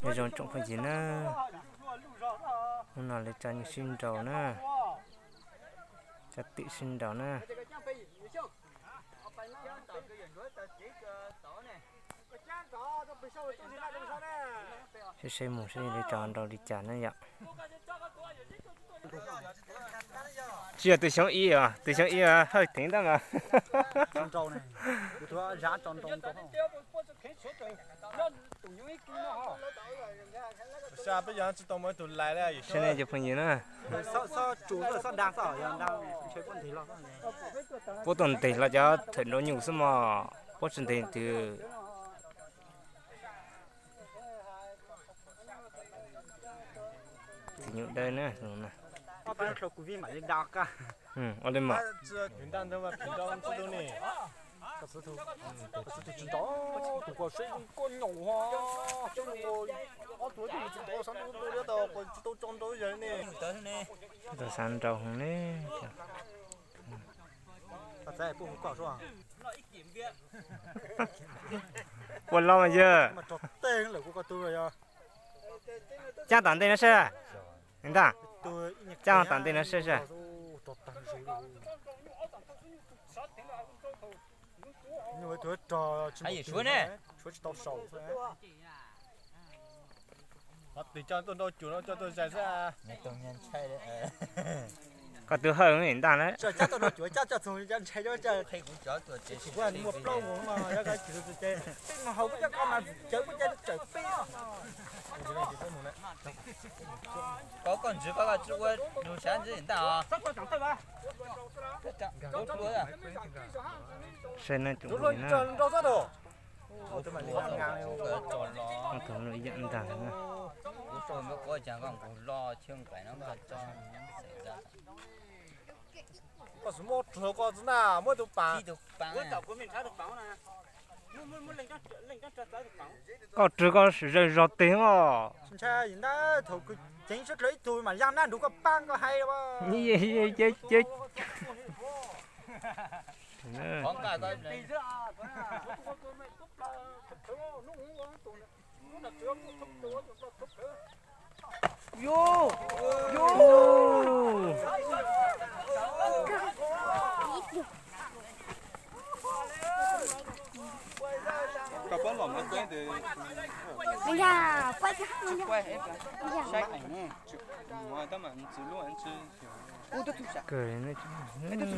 Nyob zoo tsoom phooj ywg na, hnub no lawv tso nyuj sib nraus na, tso twm sib nraus na. Saib saib mus saib lawv tso nraus li cas na yom. Tsis yog tus xyoob ib os, tus xyoob ib hawj theev ntag mas. Saib nej cov phooj ywg na. Puab tuaj ntes los cov thawm nraus nyuj xwb mog, puab tsis ntes twg. Tus nyuj dawb na. Ua li mas. Tau xav nraus hov ne. Puas los mas yawg? Cab tom ntej no saib. Ntag, cab tom ntej no saib saib. Koj twb hawj ntag na. Koj, koj ntswv koj, koj tsis ua lus sab ntsib ntag os. Saib na, tus ntawd na. Koj xub muab rhuav koj txo na, muab tus pas. Koj rwg koj zaws zog teg os. Ntshai ntag, thaum kuv ceev sab dlawg ib tug mas yaj nab nrug koj paab koj hais.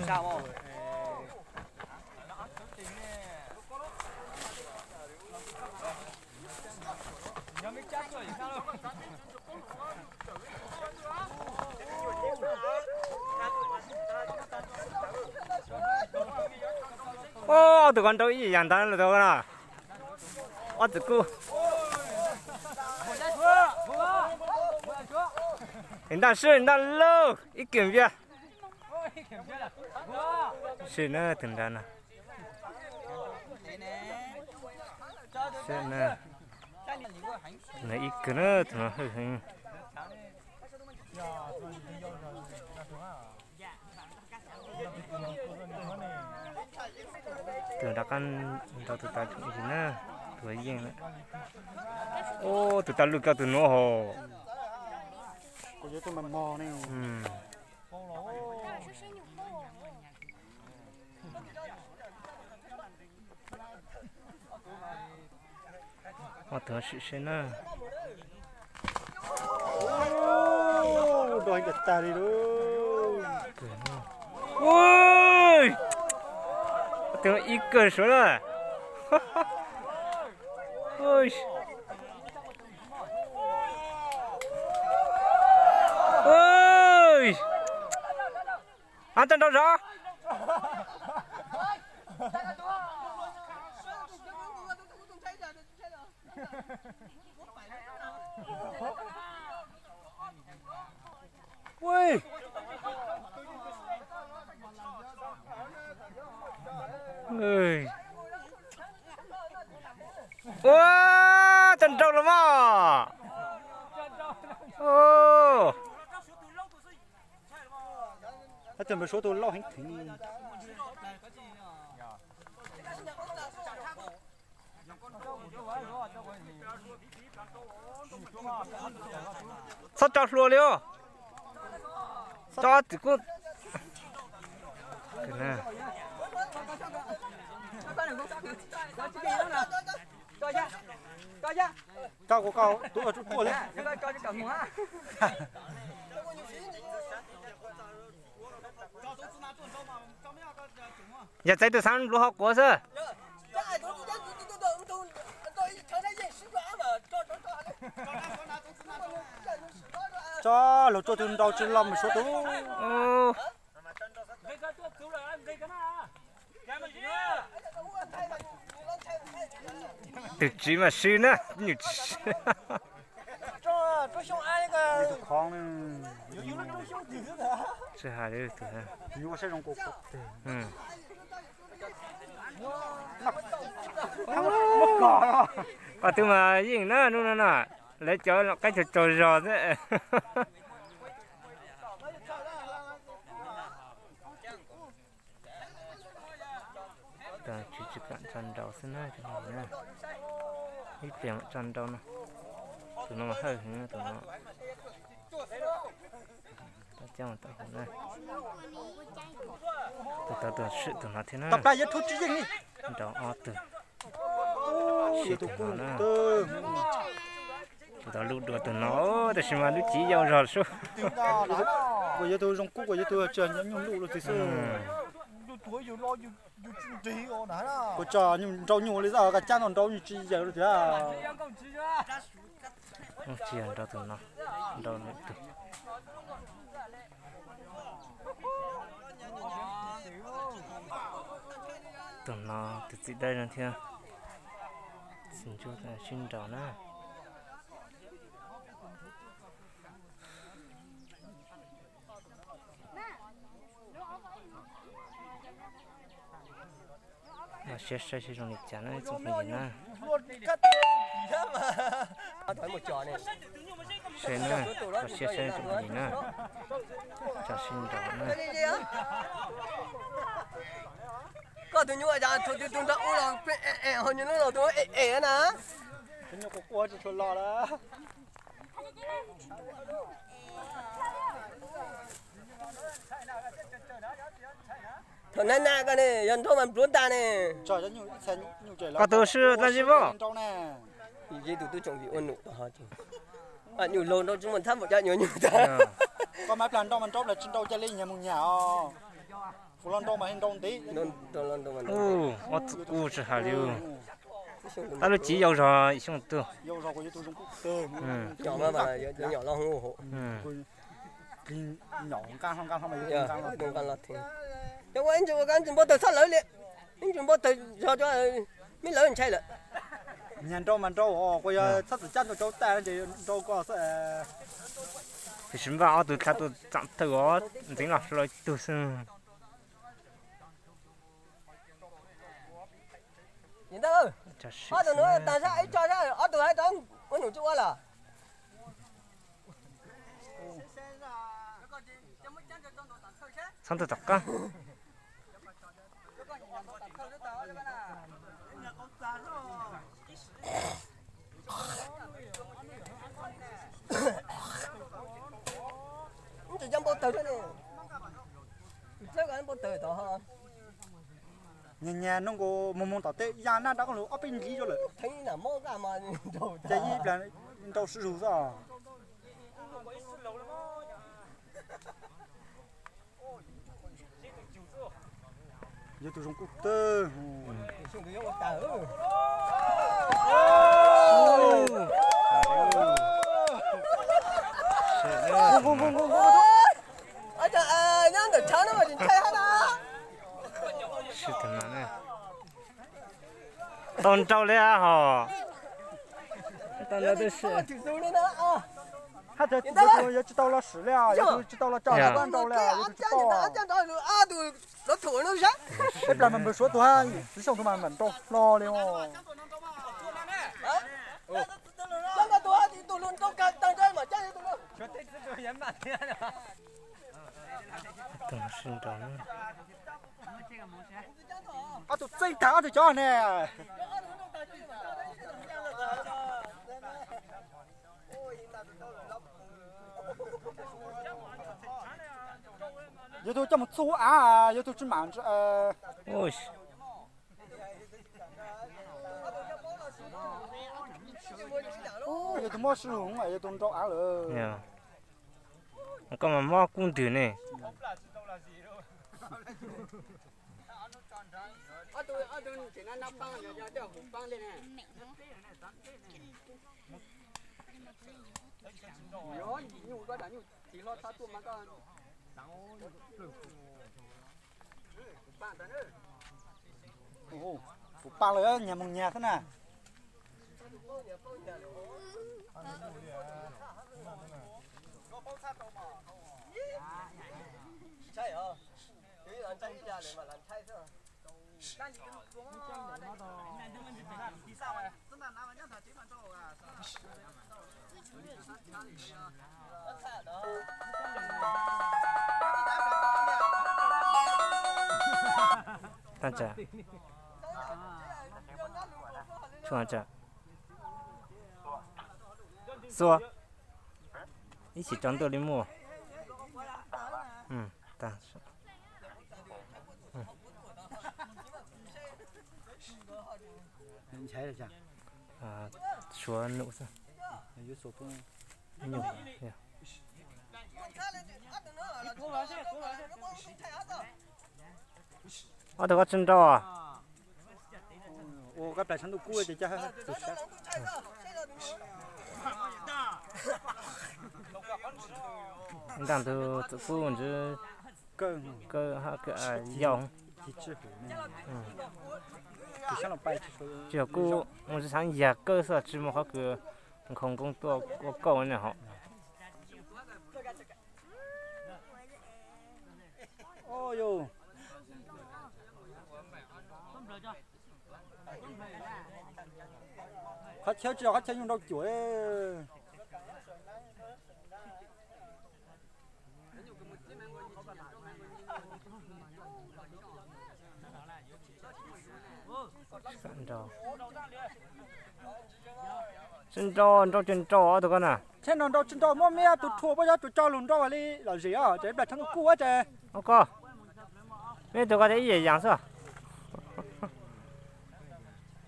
Kawg. Ob tug ko nrau ib yam ntawd lawm tau no. Ob tug kuj. Ntaj sib ntaj lauj, ib kawm npias. Sib na tus nrad no. Sib na. Ib kawm na, tus no hwj heev. Tus rov qab nrau tus tas tseem ib na, tus yeej na. Ub, tus tas lwj koj tus nuav hos. Ob tug sim seb na. Ub, tus ib kawm suav na. Ab, tau nrau zov. Ua, tau nrau los mas. Suav tus loj heev theev. Txhob tso hluas li os. Tso tim kuj. Koj kuv koj tub ua tsuj quaj li. Yog txais tus xav npluav ho quav xwb. Tso los tsuaj tus nrau tsis los mus suav tus. Tus tsis mas sib na, nyuj tsis sib. Tsis hais li tus. Qhov twg mas yeej na, hnub no na, lawv cov qaib tsaug tsaug zog xwb. Tsis kam tso nrau xwb na, ib pliag mam tso nrau no. Tus no mas hawj heev tus no. Tau coj tau hauv na. Tus tau tus swm tus no thiab na. Nrau ob tug. Sib tus no na. Tus tau luj dua tus no, tab sis mas lub civ yau zog sub. Kuv yog tus zoo kub, kuv yog tus tsis nyob nyuj luj luj txiv xwb. Kuv tso nrau nyuj li xwb, koj cab no nrau nyuj tsis yawg li tiag. Tsis yog nrau tus no, nrau lwm tus. Tus no tus txiv dawb no thiab. Txiv ntsuab sib nraus na. Los siab saib seb zoo li cas na tsoom phooj ywg na. Saib na, los siab saib tsoom phooj ywg na. Tso sib nraus na. Koj tus nyuj cas thaum twg tus nrog ub los pheej em em, ho nyuj lub los tus em em na. Tus nyuj quaj quaj tsis tshua los lawm. Thaum nag nag ko ne yog nrau mas npluav tag ne. Koj tus swb dab tsi voj? Yog tus tub tsoom vim ua num, nyuj laug nrau tsis muaj thab npaum cov nyuj nyuj tag. Koj mas plag nrau mas nrau plag tsis nrau ca li nyag mus nyag os. Kuv los nrau mas nrau ntev. Ub, ob txwm kuj tsis hais li. Tab lub civ yau zog xyoo twg. Cov ua ib ntsis ua kab ntsis npau taws txhob lawv li, ib ntsis npau taws zog cov, mib lawv ntshai lawm. Nyag nrau mas nrau os, kuv yog txhob txwm cab nrau cov tas ces nrau ko xwb. Tiam sis npaj ob tug dlha tuaj txam tawg os, ntxeev los hlo ib tug xwb. Ob tug nus tag sab ib tso sab, ob tug hais tau ua num tsis ua lawm. Txhob tuaj tom qab. Ib tsis cov npau taws thiab ne. Txhawb npau taws tod. Nyag nyag no nkaus mus mus tom tej ya naj rov qab lug ob peb nqis rau lawm. Ces ib plag nrau sib zug xwb. Yog tus zoo kuj tawg. Nyob ntawm tshav no mas tsis ntshai hab na. Tau nrau li hos. Hab tias yuav tsis tau los sim li, yuav tsis tau los tso, yuav tau nrau li, yuav tsis tau. Peb plag mas npawg Suav tus hab, txiv xyooj tus mas mam nrau hlo li os. Ob tug txeej tag ob tug cov ne. Yog tus coj mus txug av, yog tus tsis mam. Yog tus mob sib hum, yog tus nrau av lawm. Koj mas mob kub ntwg ne. Kuv paj lawm, nyag moog nyag xwb na. Tag tsam. Tshuav tsam. Xua. Ib chim tsaus ntuj li muaj. Suav num xwb. Ob tug koj tsi nrau. Ntaag tug txwm kub ntsw kawg hab yau. Tsis yog kub, mus tsi xaav yag kawg xwb, tsi muaj qhov kws nkhaus nkoo tuaj ua kauj ne hov. Qhov chaw tsis yog qhov chaw nyuj nrau cuam. Tsi nrau, nrau ces nrau ob tug koj na. Tsheb no nrau tsi nrau, muab miab tus rhuav puab yuav tsuas tso lug nrau li lom zem os, ces plam tshab ntuj kuj ua ces. Koj, miab tug koj tib yam yaas xwb.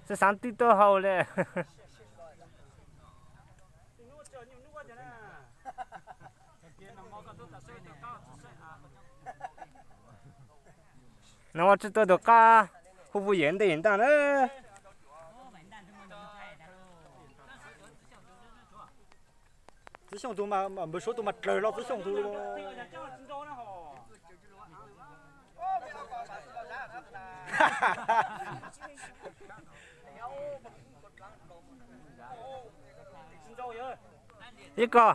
Xaav xaav twb tuaj hau le. No tsi tuaj tus qab hu pug yem ntej ntaaj na. Txiv Xyooj tug mas, npawg Suav tug mas dlawg hlo Txiv Xyooj tug. Ib ko.